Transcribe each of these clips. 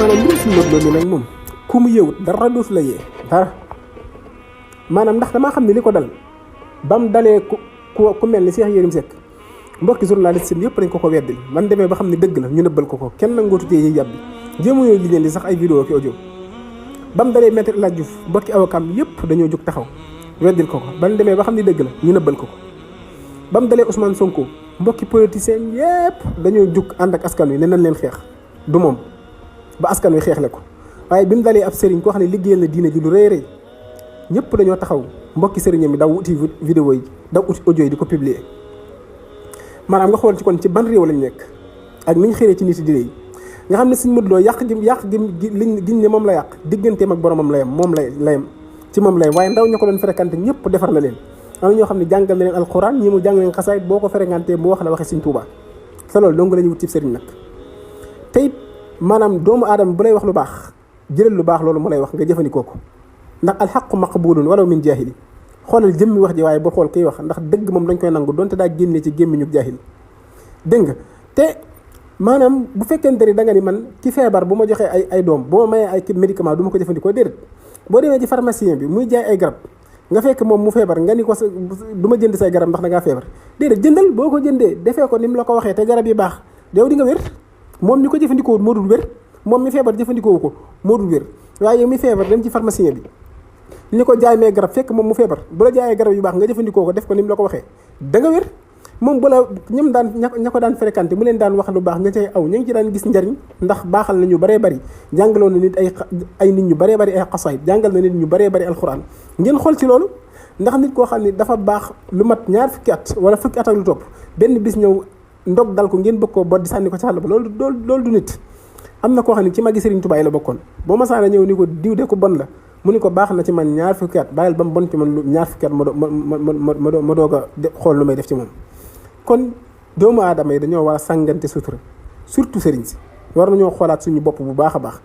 maanaam mbirum suñu Modou Lo mi nag moom ku mu yëwut dara dootu la yee dara maanaam ndax damaa xam ne li ko dal ba mu dalee ku mel ni Cheikh Yérim Seck mbokki journaliste yëpp dañ ko weddil man demee ba xam ne dëgg la ñu nëbbal ko kenn nangootu tee yi yàbbi jéemu yooyu li sax ay vidéo ki audio ba mu dalee Maître El Hadji Diouf mbokki awakam yëpp dañoo jóg taxaw weddil ko ba mu demee ba xam ne dëgg la ñu nëbbal ko ba mu dalee Ousmane Sonko mbokki politiciens yëpp dañoo jóg ànd ak askan wi ne nañ leen xeex du moom ba askan wi xeexle ko waaye bi mu dalee ab sëriñ koo xam ne liggéeyal na diine ji lu rëy rëy ñëpp dañoo taxaw mbokki sëriñam yi daw uti vidéo yi daw uti audio yi di ko publier maanaam nga xool ci kon ci ban réew lañ nekk ak niñ xëree ci nit yi diine yi nga xam ne Sëñ Modou Lo yàq gi liñ ne moom la yàq digganteem ak boromam la yem moom layam ci moom layam waaye ndaw ña ko doon fréquenté ñëpp defar na leen am na ñoo xam ne jàngal na leen alxuraan ñi mu jàng leen xasaayit boo ko fréquenté mu wax la waxe Sëñ Tuubaa te loolu dong la ñu wut ci sëriñ nag te it maanaam doomu aadama bu lay wax lu baax jëlal lu baax loolu mu lay wax nga jëfandikoo ko ndax alxaqu maqbulun walaw min jaahili xoolal jëmmi wax ji waaye boo xool kiy wax ndax dëgg moom dañ koy nangu donte daa génnee ci gémmiñu jaahil dégg nga te maanaam bu fekkente ni da nga ni man ci feebar bu ma joxee ay doom bu ma mayee ay médicament du ma ko jëfandikoo déedéet boo demee ci pharmacien bi muy jaay ay garab nga fekk moom mu feebar nga ni ko du ma jënd say garab ndax da ngaa feebar déedéet jëndal boo ko jëndee defee ko ni mu la ko waxee te garab yi baax yow di nga wér moom mi ko jëfandikoo moo dul wér moom mi feebar jëfandikoo ko moo dul wér waaye yow mi feebar dem ci pharmacien bi ni ko jaay mee garab fekk moom mu feebar bu la jaayee garab yu baax nga jëfandikoo ko def ko ni mu la ko waxee da nga wér moom bu la ñoom daan ña ko daan fréquenté mu leen daan wax lu baax nga cay aw ña ngi ci daan gis njariñ ndax baaxal na ñu bëree bëri jàngaloon na nit ay nit ñu bëree bëri ay xasaayid jàngal na nit ñu bëree bëri alxuraan ngeen xool ci loolu ndax nit koo xam ne dafa baax lu mat ñaar fukki at wala fukki at ak lu topp benn bis ñëw ndog dal ko ngeen bëgg koo bot di sànni ko ci àll ba loolu du nit am na koo xam ne ci magi Serigne Touba yi la bokkoon boo ma saana ñëw ni ko diw de ko bon la mu ni ko baax na ci man ñaar fukki at bàyyil ba mu bon ci man ñaar fukki at ma doog a xool lu may def ci moom kon doomu aadama yi dañoo war a sàngante sutura surtout sëriñ si war nañoo xoolaat suñu bopp bu baax a baax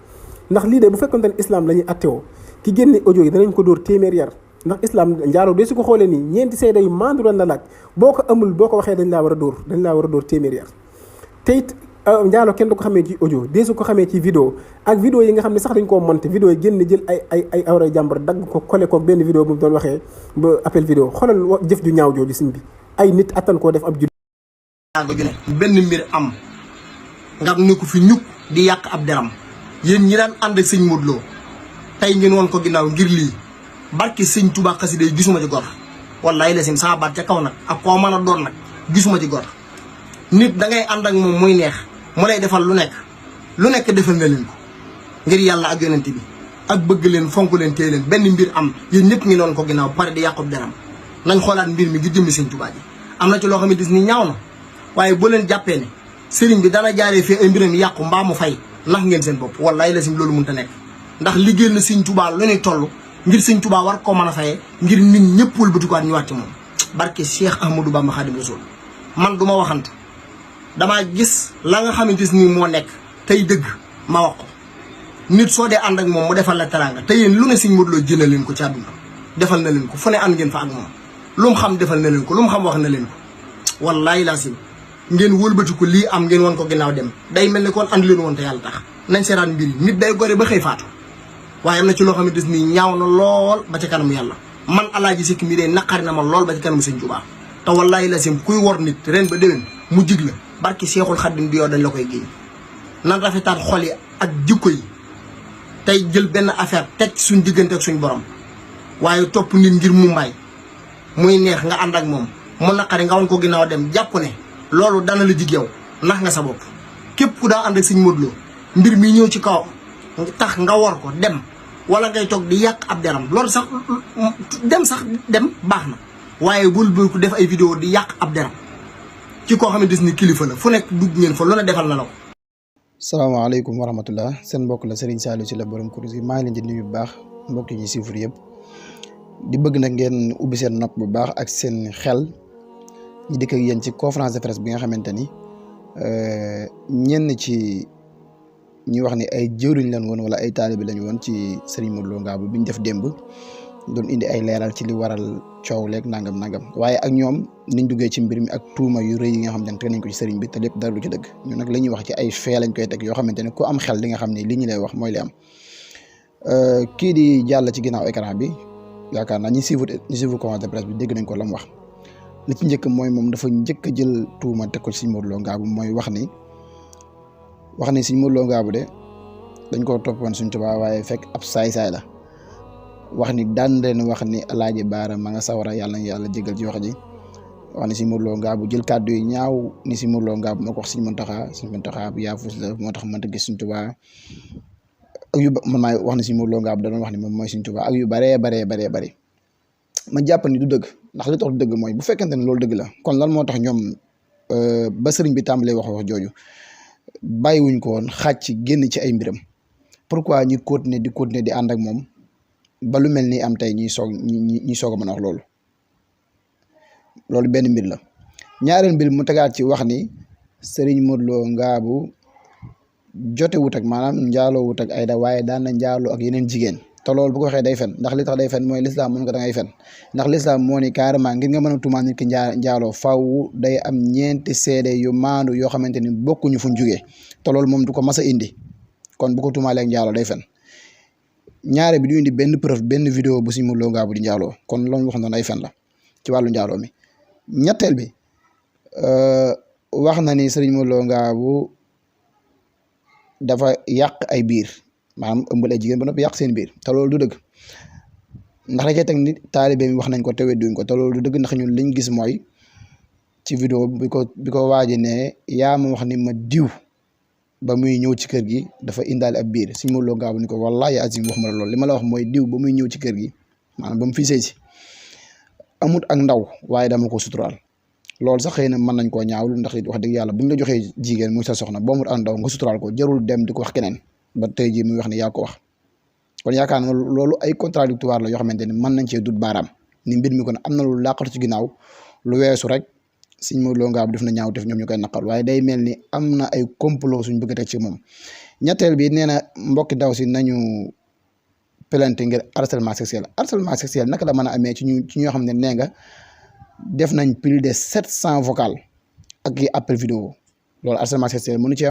ndax lii de bu fekkonte ne islam la ñuy attewoo ki génne audio yi danañ ko dóor téeméer yar ndax islam njaaloo de su ko xoolee nii ñeenti seede yu maandu doon la laaj boo ko amul boo ko waxee dañ laa war a dóor téeméer yar te it njaaloo kenn du ko xamee ci audio de su ko xamee ci vidéo ak vidéo yi nga xam ne sax dañ koo monté vidéo yi génn jël ay awray jàmbar dagg ko collé ko benn vidéo bu mu doon waxee ba appel vidéo xoolal jëf ju ñaaw jooju siñ bi ay nit attan koo def ab benn mbir am nga ne ko fi ñuk di yàq ab deram yéen ñi daan ànd ak sëñ Modou Lo tey ngeen woon ko ginnaaw ngir lii barki sëñ Touba xasida yi gisuma ci gor wallaay la sim sama baat ca kaw nag ak koo mën a doon nag gisuma ci gor nit da ngay ànd ak moom muy neex mu lay defal lu nekk defal na leen ko ngir yàlla ak yonent bi ak bëgg leen fonk leen téye leen benn mbir am yéen ñëpp ngi noon ko ginnaaw pare di yàqub deram nañ xoolaat mbir mi ngir jëmmi sëñ Touba ji am na ci loo xamante ni ñaaw na waaye boo leen jàppee ne sëriñ bi dana jaaree fii ay mbiram yàqu mbaa mu fay nax ngeen seen bopp wallaay la sim loolu mënta nekk ndax liggéeyal na sëñ Touba lu ñuy toll ngir sëñ Touba war koo mën a fayee ngir nit ñëpp wëlbatikuwaat ñu waat ci moom barke Cheikh Ahmadou Bamba Khadim Rasoul man du ma waxante damaa gis la nga xamante ni moo nekk tey dëgg ma wax ko nit soo dee ànd ak moom mu defal la teraanga te yéen lu ne sëñ Modou Lo jënd leen ko ci àdduna defal na leen ko fu ne ànd ngeen fa ak moom lu mu xam defal na leen ko lu mu xam wax na leen ko wallaay laa sim ngeen wëlbatiku lii am ngeen woon ko ginnaaw dem day mel ni kon ànd leen woon te yàlla tax nañ seetaan mbir yi nit day gore ba xëy faatu waaye am na ci loo xamante ni ñaaw na lool ba ci kanamu yàlla man Alaaji Sekk mi dee naqari na ma lool ba ci kanamu sëñ Tuubaa te wallaay la sim kuy wor nit ren ba déwén mu jig la barki Seexul Xaddim bi yow dañ la koy génn nan rafetaat xol yi ak jikko yi tey jël benn affaire teg suñ diggante ak suñ borom waaye topp nit ngir mu mbaay muy neex nga ànd ak moom mu naqari nga woon ko ginnaaw dem jàpp ne loolu dana la jig yow nax nga sa bopp képp ku daa ànd ak sëñ Modou Lo mbir mi ñëw ci kaw tax nga war ko dem wala ngay toog di yàq ab deram loolu sax dem baax na waaye bul ko def ay vidéo di yàq ab deram ci koo xamante ni kilifa la fu nekk dugg ngeen fa loolu defal na la ko. salaamaaleykum wa rahmatullah seen mbokk la Serigne Saliou Sylla borom kurus yi maa ngi leen di nuyu bu baax mbokk yi ñuy suivre yëpp di bëgg nag ngeen ubbi seen nopp bu baax ak seen xel ñi dikk ak yéen ci conférence de presse bi nga xamante ni ñenn ci ñi wax ni ay jëwriñ lañ woon wala ay taalibi lañ woon ci Serigne Modou Lo Ngabou bi ñu def démb doon indi ay leeral ci li waral coow leeg nangam waaye ak ñoom niñ duggee ci mbir mi ak tuuma yu rëy yi nga xam ne teg nañ ko ci sëriñ bi te lépp dara du ci dëgg ñu nag la ñuy wax ci ay fee lañ koy teg yoo xamante ne ku am xel li nga xam ne li ñu lay wax mooy li am kii di jàll ci ginnaaw écran bi yaakaar naa ñi suivre conférence de presse bi dégg nañ ko la mu wax li ci njëkk mooy moom dafa njëkk a jël tuuma teg ko ci Serigne Modou Lo Ngabou mooy wax ni Serigne Modou Lo Ngabou de dañ koo toppoon Serigne Touba waaye fekk ab saay-saay la wax ni daan leen wax ni Alaaji Baara ma nga sawara yàlla na yàlla jégal ci wax ji wax ni Serigne Modou Lo Ngabou jël kàddu yi ñaaw ni Serigne Modou Lo Ngabou moo ko wax Serigne Mountakha bu yaafus la moo tax mënta gis Serigne Touba ak yu man maay wax ne Serigne Modou Lo Ngabou da doon wax ni moom mooy Serigne Touba ak yu baree ma jàpp ni du dëgg ndax li tax du dëgg mooy bu fekkente ne loolu dëgg la kon lan moo tax ñoom ba sëriñ bi tàmbalee wax jooju bàyyiwuñ ko woon xaaj ci génn ci ay mbiram pourquoi ñi continuer di ànd ak moom ba lu mel ni am tey ñuy soog a mën a wax loolu benn mbir la. ñaareel mbir mu tegaat ci wax ni Serigne Modou Lo Ngabou jote wut ak maanaam njaaloo wut ak Aïda waaye daan na njaaloo ak yeneen jigéen te loolu bu ko waxee day fen ndax li tax day fen mooy lislaam mën ko da ngay fen ndax lislaam moo ni carrément ngir nga mën a tuumaal nit ki njaaloo faw day am ñeenti seede yu maandu yoo xamante ni bokkuñu fuñ jugee te loolu moom du ko mas a indi kon bu ko tuumaalee ak njaaloo day fen ñaare bi du indi benn preuve benn vidéo bu Serigne Modou Lo Ngabou di njaaloo kon loolu wax noonu ay fen la ci wàllu njaaloo mi. ñetteel bi wax na ni Serigne Modou Lo Ngabou dafa yàq ay biir maanaam ëmbal ay jigéen ba noppi yàq seen biir te loolu du dëgg ndax la cay teg ni taalibe mi wax nañ ko te wedduñ ko te loolu du dëgg ndax ñun liñ gis mooy ci vidéo bi ko waaji ne yaa ma wax ni ma diw ba muy ñëw ci kër gi dafa indaale ab biir Serigne Modou Lo Ngabou ni ko wallaahi azim wax ma la loolu li ma la wax mooy diw ba muy ñëw ci kër gi maanaam ba mu fi sëy si amut ak ndaw waaye dama ko suturaal loolu sax xëy na mën nañ koo ñaawlu ndax it wax dëgg yàlla buñ la joxee jigéen muy sa soxna boo amut ak ndaw nga suturaal ko jarul dem di ko wax keneen ba tey jii muy wax ni yaa ko wax kon yaakaar na loolu ay contradictoire la yoo xamante ni mën nañ cee dut baaraam ni mbir mi kon am na lu làqatu ci ginnaaw lu weesu rek Serigne Modou Lo Ngabou def na ñaaw def ñoom ñu koy naqal waaye day mel ni am na ay complot suñ bëgg a teg ci moom. ñetteel bi nee na mbokki daw si nañu plainte ngir harcèlement sexuel naka la mën a amee ci ñoo xam ne nee nga def nañ plus de 700 vocal ak yi appel vidéo loolu harcèlement sexuel mënu ci